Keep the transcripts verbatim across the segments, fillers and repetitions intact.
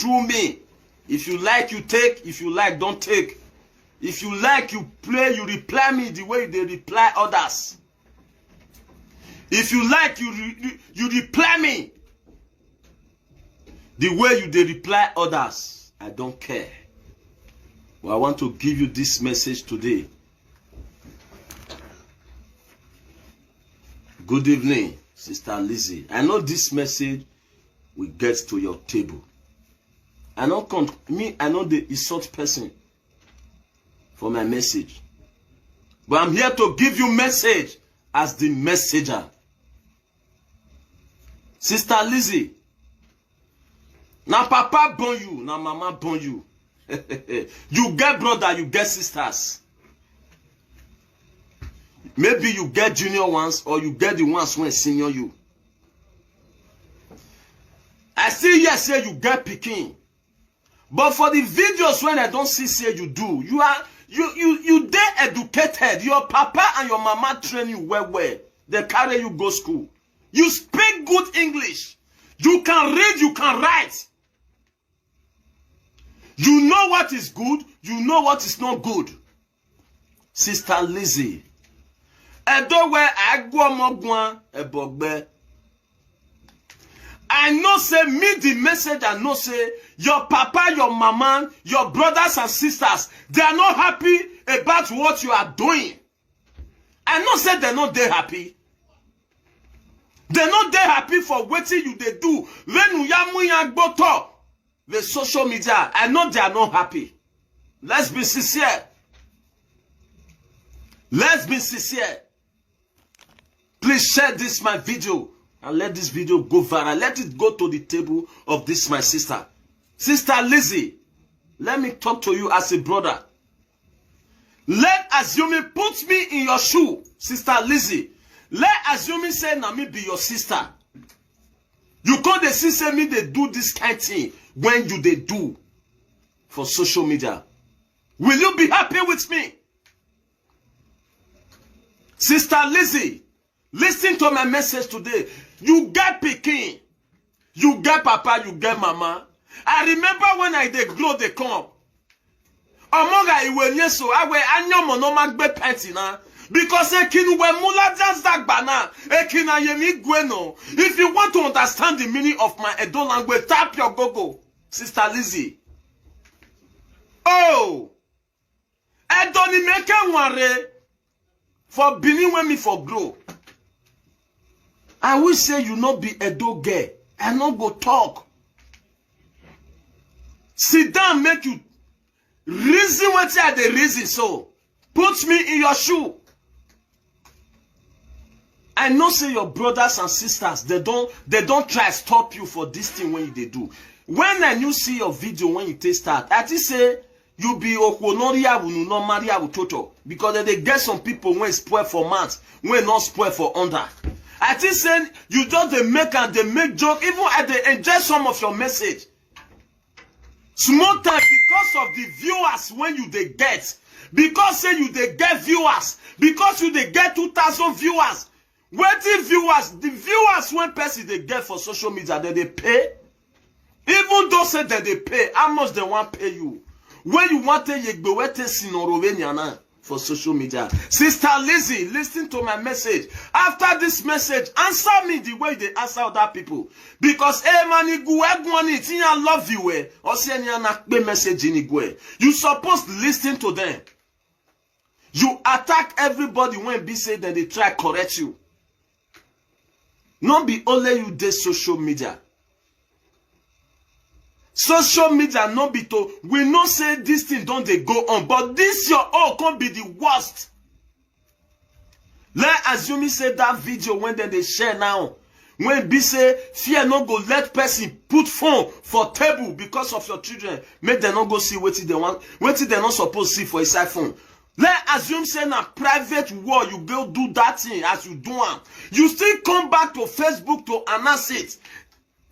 through me. If you like, you take. If you like, don't take. If you like, you play, you reply me the way they reply others. If you like, you, re- you, you reply me the way you they reply others. I don't care. But I want to give you this message today. Good evening, Sister Lizzie. I know this message will get to your table. I know con- me, I know the insult person for my message. But I'm here to give you message as the messenger. Sister Lizzie, na papa born you, na mama born you. You get brother, you get sisters. Maybe you get junior ones or you get the ones when senior you. I see here say you get pikin. But for the videos when I don't see say you do, you are you you you dey educated. Your papa and your mama train you well well. They carry you go school. You speak good English. You can read, you can write. You know what is good, you know what is not good. Sister Lizzie, Edo where I go mogwan ebogbe. I know say me the message I know say your papa, your mama, your brothers and sisters, they are not happy about what you are doing. I know say they no dey happy. They no dey happy for wetin you dey do. When you ya mu ya gboto the social media, I know they are not happy. Let's be sincere. Let's be sincere. Please share this my video and let this video go viral. Let it go to the table of this my sister. Sister Lizzie, let me talk to you as a brother. Let assuming put me in your shoe, Sister Lizzie. Let assuming say na me be your sister. You come dey see say me dey do this kind thing when you dey do for social media. Will you be happy with me? Sister Lizzie, listen to my message today. You get pikin, you get papa, you get mama. I remember when I dey grow dey come. Omoga iwe nyeso awe anyomo no magbe penti na. Because ekinu we mula just dagba na. Ekina yemi gweno. If you want to understand the meaning of my Edo language, tap your gogo, Sister Lizzie. Oh, Edo ni meke nware for Benin when me for grow. I wish say you no be Edo girl. I no go talk. Sit down, make you reason what I dey reason. So put me in your shoe. I know say your brothers and sisters, they don't they don't try stop you for this thing when you dey do. When I new see your video when you take start, I think say you be okwo no riawu, no no mariawu toto, because they dey get some people when spoil for mouth, when not spoil for under. I think say you just dey make and they make joke. Even I dey enjoy some of your message. Small time because of the viewers when you dey get, because say you dey get viewers, because you dey get two thousand viewers. Wetin viewers, the viewers when person dey get for social media, they dey pay. Even though say they dey pay, how much they want pay you? When you want to yegbe, where they see no Romania now for social media. Sister Lizzie, listen to my message. After this message, answer me the way they answer other people. Because eh man, igu egwani, I love you eh. Or say any anakpe message in igwe. You supposed listen to them. You attack everybody when be say that they try correct you. No be only you dey social media. Social media no be to we know say this thing don't they go on, but this your own can be the worst. Let assuming say that video when then they share now, when be say fear no go let person put phone for table because of your children, make them not go see what they want, what they not supposed to see for inside phone. Let assume say na private war you go do that thing as you do am. You still come back to Facebook to announce it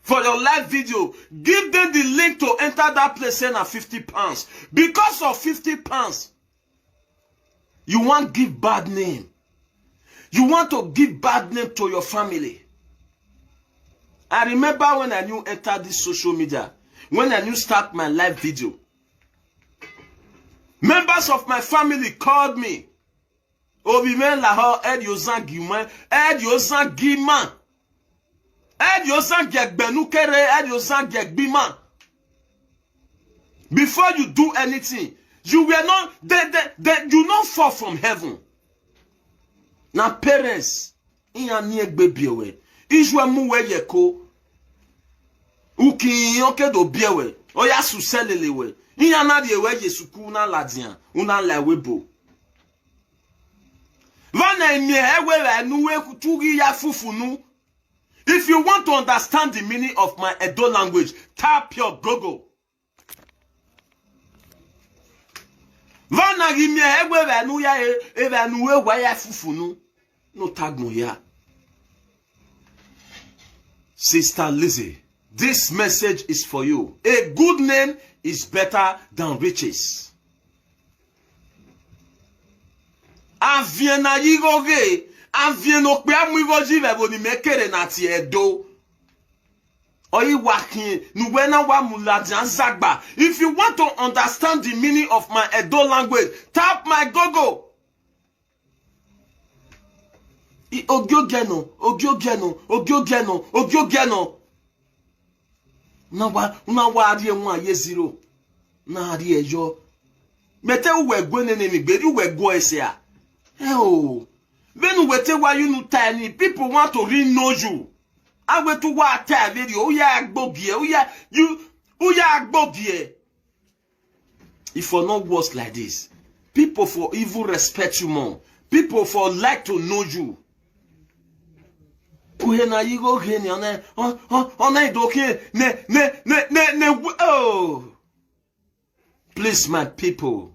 for your live video. Give them the link to enter that place say na fifty pounds. Because of fifty pounds, you want give bad name. You want to give bad name to your family. I remember when I new enter this social media. when I new start my live video. Members of my family called me. Obi men la ho ed yo zangi man, ed yo zangi man. Ed yo zangi egbenu kere, ed yo zangi egbi man. Before you do anything, you were not, they, they, they, you not fall from heaven. Na parents, iya ni egbe biewe. Ijwe mu we yeko. Uki yoke do biewe. Oya suselele we. Iya na die we yesuku na ladian. Una la we bo. Vana imi ewe we nu we kutugi ya fufunu. If you want to understand the meaning of my Edo language, tap your Google. Vana imi ewe we nu ya e, ewe nu we wa ya fufunu. No tag mo ya. Sister Lizzie, this message is for you. A good name is better than riches. Avien na yigo ge, avien no pe amu igo ji ve bo ni me kere na ti Edo. Oyi wakin, nu we na wa mu ladian zagba. If you want to understand the meaning of my Edo language, tap my Google. I, ogiogeno, ogiogeno, ogiogeno, ogiogeno. Na wa, na wa ri enwa ye zero. Na ri eyo. Mete uwe gwe nene mi gbe, uwe gwe ese a. Eh o. Benu we te wa you nu tiny. People want to really know you. Awe tu wa ta video. Uya agbogie. Uya, you, uya agbogie. If for not worse like this, people for even respect you more. People for like to know you. Uhe na yigo geni one, one, one, one idoke, ne, ne, ne, ne, ne, oh. Please, my people.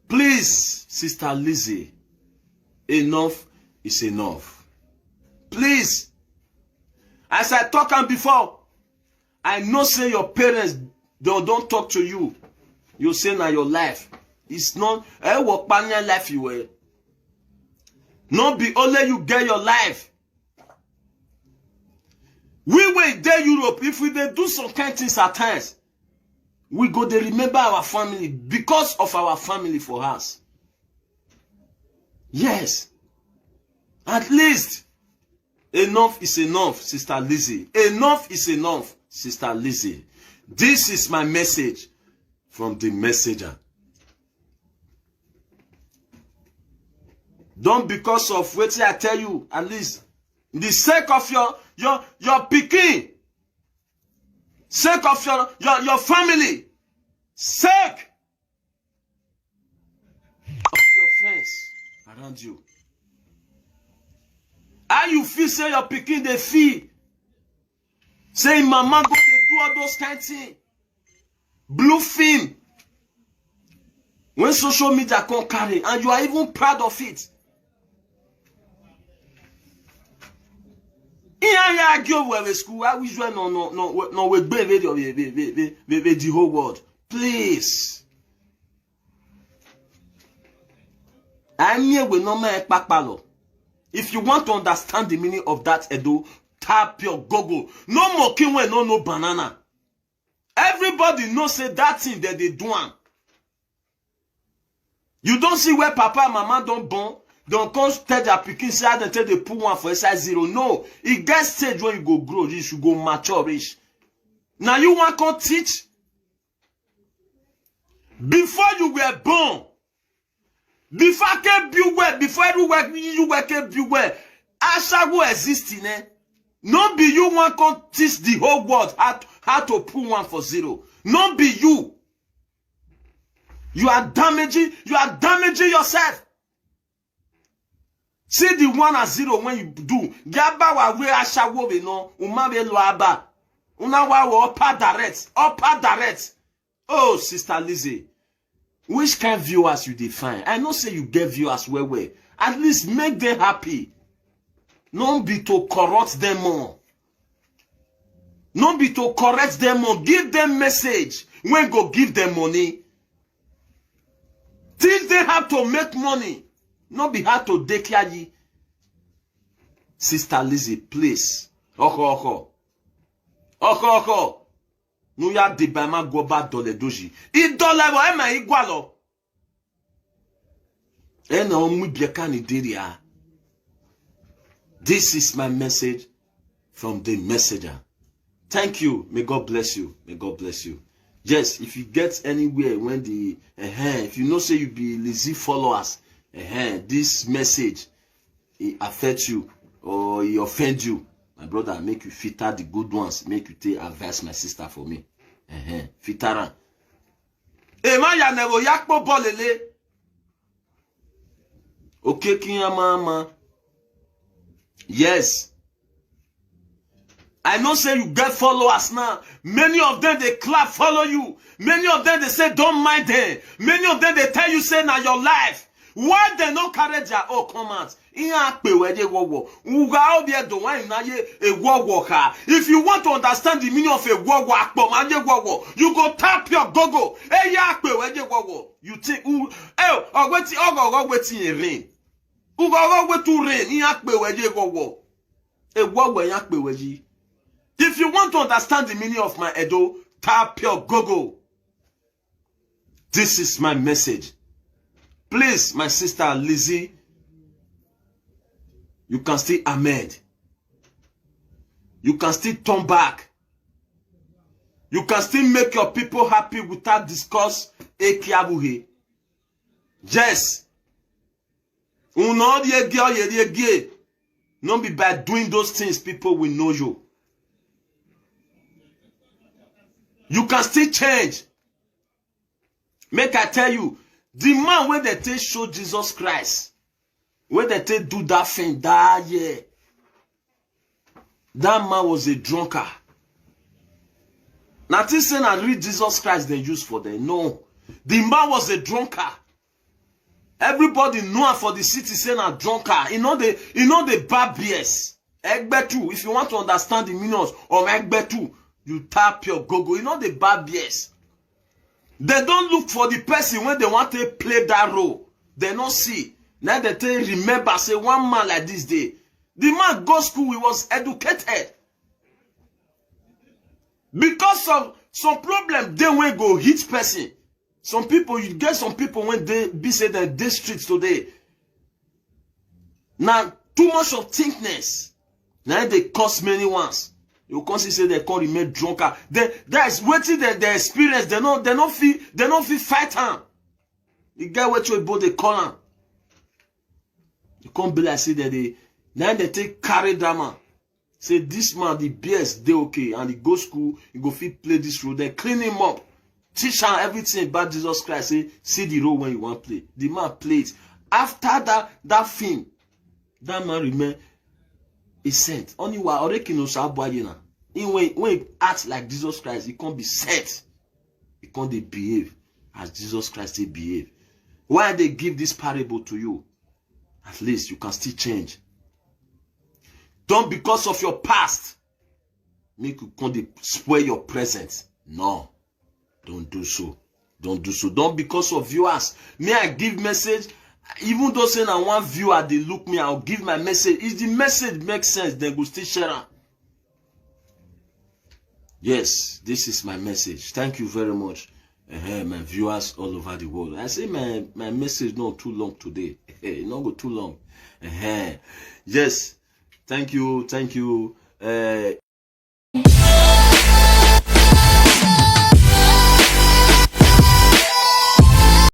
Please, Sister Lizzie. Enough is enough. Please. As I talk am before, I know say your parents, they don't talk to you. You say na your life. It's not, eh, work partner life you were. Not be only you get your life. We wey dey Europe, if we dey do some kind things at times, we go dey remember our family because of our family for us. Yes. At least, enough is enough, Sister Lizzie. Enough is enough, Sister Lizzie. This is my message from the messenger. Don't, because of wetin I tell you, at least, in the sake of your, your, your pikin, sake of your, your, your family, sake of your friends around you. How you feel say your pikin dey feel? Say im mama go dey do all those kind thing. Blue film. When social media come carry, and you are even proud of it. Iya ya agi owo we school, I wish we no, no, no, no, we gbe video, we, we, we, we, we, we, the whole world. Please. I mean, we no man papalo. If you want to understand the meaning of that Edo, tap your Google. No more king when no, no banana. Everybody know say that thing that they do am. You don't see where papa and mama don't born, don't come tell their pikin say how dem take dey put one for inside zero. No, e get stage when you go grow, you should go mature reach. Now you wan come teach? Before you were born, before I came build well, before everywhere you were came build well, Ashawo existing, eh? No be you wan come teach the whole world how to, how to put one for zero. No be you. You are damaging, you are damaging yourself. See the one at zero when you do. Gaba wa we Ashawo we no, uma we lo aba. Una wa wo upper direct, upper direct. Oh, Sister Lizzie, which kind viewers you dey find? I know say you get viewers well well. At least make them happy. No be to corrupt them more. No be to correct them more. Give them message when go give them money. Teach them how to make money. No be how to declare ye. Sister Lizzie, please. Oko oko. Oko oko. Nuya de ba ma go ba dole doji. I dole bo e ma igwa lo. E na omu biaka ni diri a. This is my message from the messenger. Thank you. May God bless you. May God bless you. Yes, if you get anywhere when the uh, if you know say you be lazy followers, uh, this message it affect you or it offend you, my brother, make you filter the good ones, make you take advice my sister for me. Uh-huh. Filter am. Ema ya nebo yakpo bolele. Okay, Kiyamama. Yes. I know say you get followers now. Many of them they clap follow you. Many of them they say don't mind them. Many of them they tell you say na your life. Why they no carry their own come out? Ihe akpe wee je gwọgwọ. Uga obi edo wine na ye egwọgwọ ka. If you want to understand the meaning of egwọgwọ akpọ ma je gwọgwọ, you go tap your gogo. Eye akpe wee je gwọgwọ. You think who eh ogweti ogogo gweti rain. Ugogo gwetu rain ihe akpe wee je gwọgwọ. Egwọgwọ ya akpe wee ji. If you want to understand the meaning of my Edo, tap your gogo. This is my message. Please, my sister Lizzie, you can still amend. You can still turn back. You can still make your people happy without discuss Ekiabuhe. Yes. Uno die gyo ye die gie. No be by doing those things people will know you. You can still change. Make I tell you, the man wey dem take show Jesus Christ, wey dem take do that thing that year, that man was a drunkard. Na think say na real Jesus Christ dem use for them. No, the man was a drunkard. Everybody know am for the city say na drunkard. E no dey e no dey bar beers. Egbetu, if you want to understand the meaning of egbetu, you tap your gogo. E no dey bar beers. They don't look for the person when they want to play that role. They no see. Now they take remember say one man like this day. The man go school, he was educated. Because of some problem, they will go hit person. Some people, you get some people when they be say that they streets today. Now, too much of thinkness. Now they cause many ones. You can't see say they can't remain drunker. They, that is waiting that they experience. They no, they no feel, they no feel fight am. You get what you both they call am. You can't be like say that they now they take carry that man. Say this man, the B S dey okay, and he go school, he go fit play this role. Then clean him up, teach am everything about Jesus Christ. Say, see the role when you want play. The man play it. After that that film, that man remain a saint. Only wa orekino sabuayena. In when when he act like Jesus Christ, he can't be saint. He can't dey behave as Jesus Christ dey behave. Why they give this parable to you? At least you can still change. Don't because of your past make you come dey spoil your present. No, don't do so. Don't do so. Don't because of viewers. May I give message? Even though say na one viewer dey look me, I'll give my message. If the message makes sense, then go still share am. Yes, this is my message. Thank you very much. Uh-huh, my viewers all over the world. I say my my message not too long today. It not go too long. Uh-huh. Yes. Thank you. Thank you. Uh,